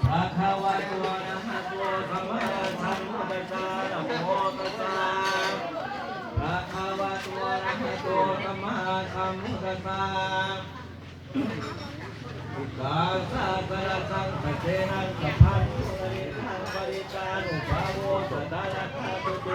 ພະຄະວະໂຕ ອະລະຫະໂຕ ສຳມາສຳພຸດທັດສະ ນະໂມຕັດສະ ພະຄະວະໂຕ ອະລະຫະໂຕ ສຳມາສຳພຸດທັດສະ ກາສາສະນະສັງ ສະເສນະສັບພັງ ສະລິທັງ ປະລິຕານຸພາໂວ ສະຖານະຄາຕຸເຕ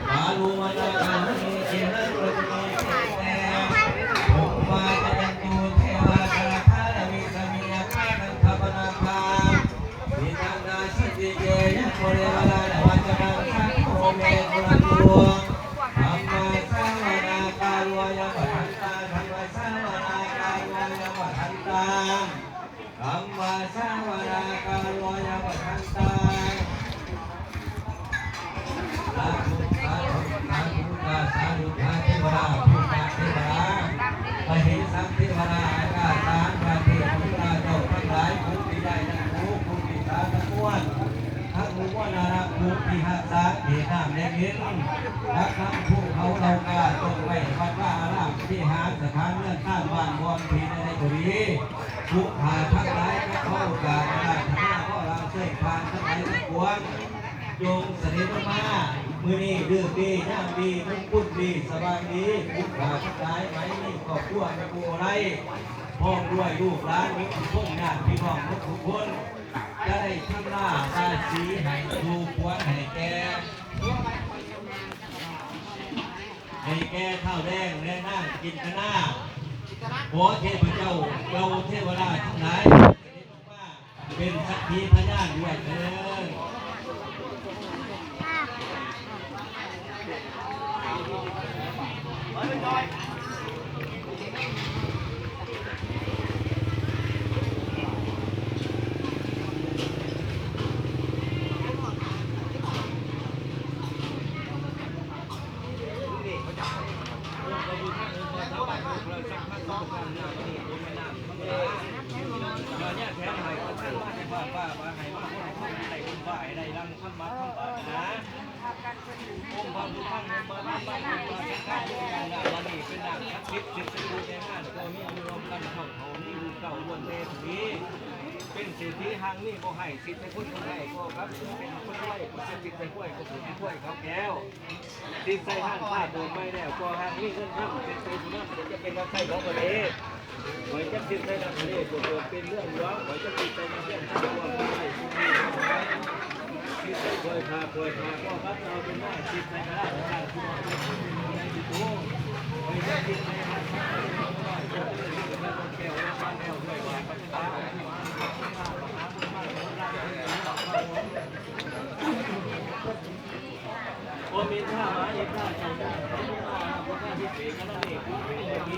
ກາລຸວະນາກາມຸນີ ເກຫັງ ໂພຄະ ຈະຍັນຕຸ ເທວາ ກາລະທານະ ວິສະມິຍາຄາ ນັນທະປະນາຄາ ວິຕັງນາສັນຕິເກ ຍະໂມ ເດວະນາ ນະວັດຕະນາ ສັງໂຄ ເມ ກຸລະຕຸ ທຳມາສະວະນາກາໂລ ອາຍະວະທັນຕາ ທຳມາສະວະນາກາໂລ ອາຍະວະທັນຕາ ທຳມາສະວະນາກາໂລ ອາຍະວະທັນຕາ ສາທຸ ສາທຸ ສາທຸ ສາທຸ ເທວະດາ ພູມະເທວະດາ ມະເຫສັງເທວະດາ ອາກາສານ ພະເທວະດາເຈົ້າທັງຫຼາຍ ພູທີ່ໄດ້ນັບຖື ພູທີ່ສາທະກວນ ທັງມວນນະລະພູທີ່ຮັກສາ ເຂດນ້ຳແດນດິນ ກັບທັງພູເຂົາເຫຼົ່າກາ ຈົ່ງໄວ້ວັດວາອາລາມ ວິຫານສະຖານເຮືອນຊານ ບ້ານບ່ອນທີ່ໃດໆກໍດີ ຜູ້ຂ້າທັງຫຼາຍ ຂໍໂອກາດອາລາທະນາ ຂໍລາເຊີນທ່ານທັງຫຼາຍທັງປວງ ຈົ່ງສະເດັດລົງມາ ມື້ນີ້ເລີກດີ ຍາມດີ ມຸງຄຸນດີ ສະຫວ່າງດີ ຜູ້ຂ້າທັງຫຼາຍ ໃຫ້ມີຄອບຄົວແມ່ໂອໄລ ພ້ອມດ້ວຍລູກຫຼານ ໝົດທຸກຄົນ ຍາດພີ່ນ້ອງໝົດທຸກຄົນ ຈະໄດ້ທຳລາລາສີໃຫ້ສູ່ຂວັນໃຫ້ແກ່ ໃຫ້ແກ່ທ້າວແດງ ແລະ ນາງຈິນຕະນາ ຂໍເທບພະເຈົ້າ ເຈົ້າເທວະດາທັງຫຼາຍ ເປັນສັກຂີພະຍານດ້ວຍເທີ້ນ. ເປັນເສດຖີຫ້າງນີ້ບໍ່ໃຫ້ສິດໃສ່ຄົນບໍ່ໄດ້ ກໍກັບເປັນຄົນລວຍ ເປັນສິດໃສ່ກວຍ ກໍເປັນກວຍເຂົາແກ້ວ ສິດໃສ່ຮ້ານຄ້າເປີດໃໝ່ແລ້ວ ກໍຫາກມີເງິນທຳ ສິດໃສ່ຜູ້ນຳ ກໍຈະເປັນຮັກໄຊຂອງປະເທດ ຂ້ອຍຈັກສິດໃສ່ນັກທະເລ ກໍເກີດເປັນເມືອງຫຼວງ ຂ້ອຍຈັກສິດໃສ່ນັກຮຽນ ກໍເກີດເປັນຜູ້ມີ ສິດໃສ່ຂ້ອຍຂ້າ ຂ້ອຍຂ້າ ກໍກັບເອົາເປັນມາ ສິດໃສ່ພະລາຊະທານ ຜູ້ນ້ອຍ ຜູ້ໃຫຍ່ ຜູ້ໂຕ ຂ້ອຍຈັກສິດໃສ່ຮັກ ແກ້ວລະບານແລ້ວ ດ້ວຍວ່າປັດຈະຕາ